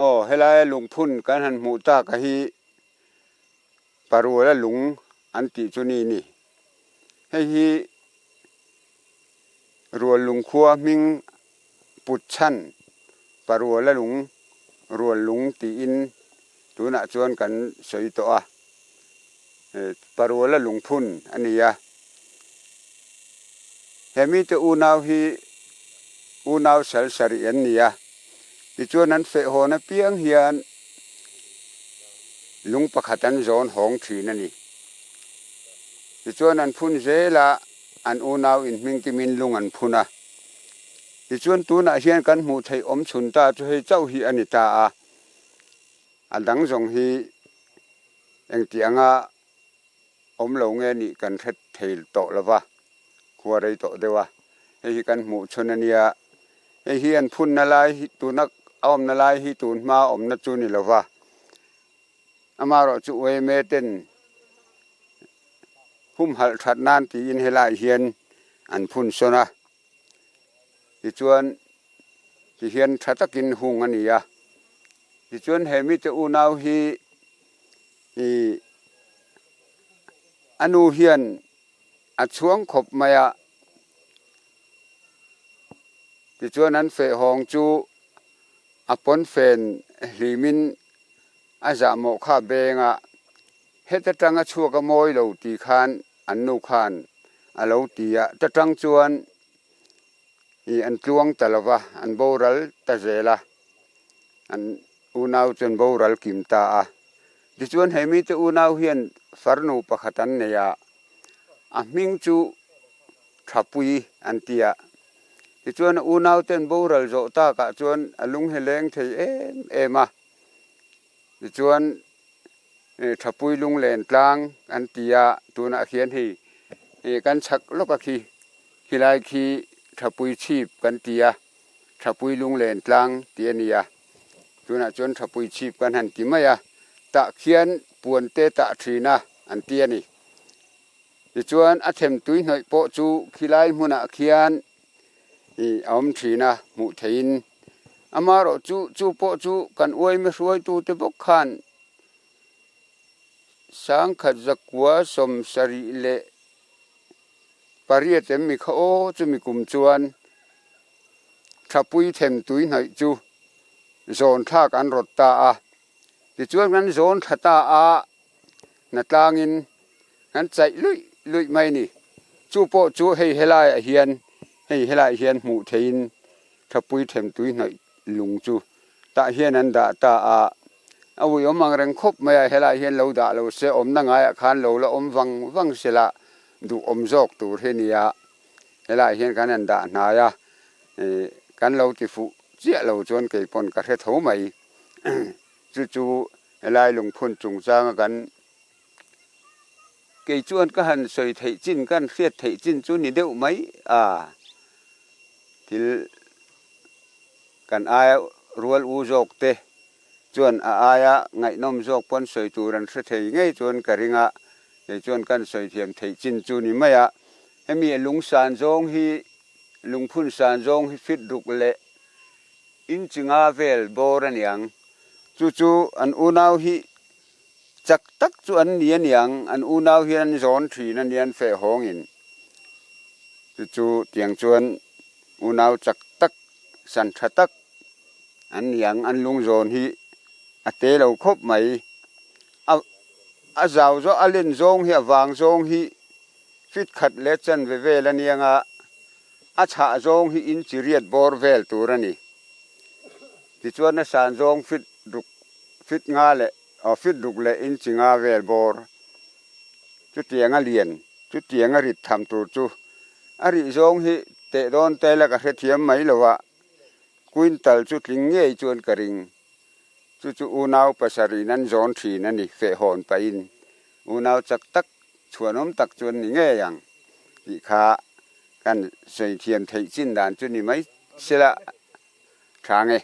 Aw helaia lungphun kan han hmuh tak a hi Paruala lung an tih chu ni ni. Hei hi Rual lungkhua hming put chhan Paruala lung, Rual lung tiin tunah chuan kan sawi tawh a. Paruala lungphun a ni a. He mite unau hi unau sal sarih an ni a. Tichuan an feh hawn apiang hian lung pakhat an zawn hawng thin a ni. Tichuan an phun zel a, an unau inhming kimin lung an phun a. Tichuan tunah hian kan hmuh theih awm chhun ta chu hei chauh hi a ni ta a. A dang zawng hi engti anga awm lo nge nih kan hre thei tawh lo va, khua rei tawh deuh a, hei hi kan hmuh chhun a nia. Hei hi an phunna lai hi tuna a awmna lai hi tun hma awmna chu ni lo va, amaherawhchu uaime ten humhalh that nan tiin helaiah hian an phun sawn a, tichuan tihian tha takin hung a ni a. Tichuan he mite unau hi ih a nu hian a chhuang khawp mai a, tichuan an feh hawng chu a pawnfen hlimin a zahmawh kha a beng a, heta tanga chhuak a mawi lo tih khan an nu khan a lo ti a, ta tang chuan ih an tluang ta lo va, an boral ta zel a. An unau chuan boral kim ta a. Tichuan he mite unau hian farnu pakhat an nei a, a hming chu Thapui an ti a. Tichuan a unau ten boral zawh takah chuan a lung hi leng thei em em a. Tichuan Thapui lunglen tlang an ti a, tunah khian hei kan chhak lawk a khi, khilai khi Thapui chhip kan ti a. Thapui lunglen tlang tih a ni a, tunah chuan Thapui chhip kan han ti mai a, tah khian puan te tah thin a an ti a ni. Tichuan a them tui hnawih pawh chu khilai hmunah khian ih a awm thin a hmuh theihin amaherawh chu chu pawh chu kan uaime hruaitute bawk khan sangkhat zakua 70 leh Pariat em mi kha aw chumi kum chuan Thapui them tui hnawih chu zawn thlak an rawt ta a, tichuan kan zawn thla ta a, hnatlangin kan chaih luih luih mai a ni. Chu pawh chu hei helaiah hian hei helaiah hian hmuh theihin Thapui them tui hnawih lung chu tah hian an dah ta a, a ui awm ang reng khawp mai a, helaiah hian lo dah lo se awmna ngaiah khan lo la awm vang vang se la duh awm zawk tur hi nia, helaiah hian kan han dah hnai a, ih kan lo ti fuh chiah lo chuan kei pawn ka hre tho mai, chu chu helai lungphun chungchanga kan kei chuan ka han sawi theih chin ka han hriat theih chin chu ni deuh mai a, thil. Kan aia rual u zawk te chuan a aia ngaihnawm zawk pawn sawi tur an hre thei ngei chuan ka ring a, kei chuan kan sawi thiam theih chin chu ni mai a. Hemi a lung san zawng hi, lungphun san zawng hi fit ruk leh inchi nga vel bawr a niang. Chu chu an unau hi chak tak chu an ni a niang, an unau hian an zawn thin a nia an feh hawngin. Chu chu tiang chuan Unau chak tak, san tha tak an ni ang, an lungzawn hi a te lo khawp mai. A a zau zawh a len zawng hi a vang zawng hi fit khat leh chanve vel a niang a, a chhah zawng hi inchi riat bawr vel tur a ni. Tichuan a san zawng fit ruk fit nga leh aw fit ruk leh inchi nga vel bawr chutiang a lian chutiang a rit tham tur chu A rih zawng hi teh dawn te la ka hrethiam mai lo a, quintal chu tling ngei chuan ka ring. Chu chu unau pasarih nan zawn thin a ni, fehhawn pahin. Unau chak tak, chhuanawm tak chuan ni ngei ang tih kha kan sawi thiam theih chin dan chu ni mai sela tha nge.